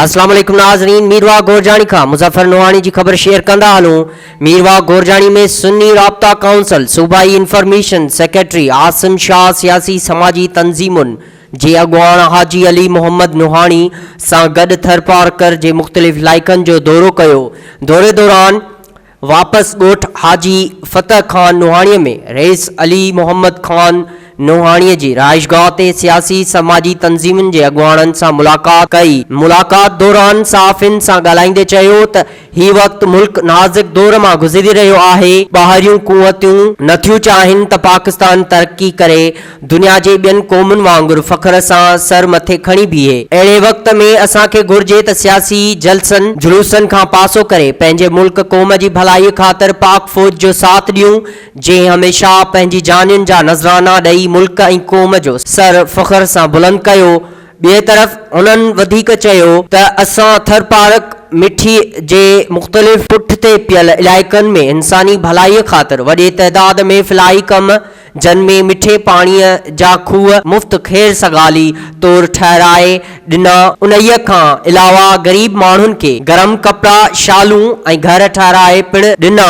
اسلام عليڪم ناظرين ميرواھ گورجاڻي کان مظفر نوحاڻي جي خبر شيئر ڪندا هلون ميرواھ گورجاڻي ۾ سني رابطا ڪائونسل صوبائي انفارميشن سيڪريٽري عاصم شاھ سياسي سماجي تنظيمن جي اڳواڻ حاجي علي محمد نوحاڻي سان گڏ ٿرپارڪر جي مختلف علائقن جو دورو ڪيو دوري دوران واپس ڳوٺ حاجي فتح خان نوحاڻيء ۾ رئيس علي محمد خان نوحاڻيء جي رهائشگاهه تي سياسي سماجي تنظيمن جي اڳواڻن سان ملاقات ڪئي. ملاقات دوران صحافين سان ڳالهائيندي چيو ته هي وقت ملڪ نازڪ دور مان گذري رهيو آهي، ٻاهريون قوتون نٿيون چاهين ته پاڪستان ترقي ڪري دنيا جي ٻين قومن وانگر فخر سان سر مٿي کڻي بيهي. اهڙي وقت ۾ اسان کي گهرجي ته سياسي جلسن جلوسن کان پاسو ڪري پنهنجي ملڪ قوم جي ڀلائي خاطر پاڪ فوج جو ساٿ ڏيون جنهن هميشه پنهنجي جانين جا نذرانا ڏئي ملڪ ۽ قوم جو سر فخر سان بلند ڪيو. ٻئي طرف هنن وڌيڪ چيو ته اسان ٿرپارڪ مٺي جي مختلف پٺتي پيل علائقن ۾ انساني ڀلائي خاطر وڏي تعداد ۾ فلاحي ڪم جن ۾ مٺي پاڻيء جا کوهه مفت خير سگالي طور ٺهرائي ڏنا، انهيء کان علاوه غريب ماڻهن کي گرم ڪپڙا، شالون ۽ گهر ٺهرائي پڻ ڏنا.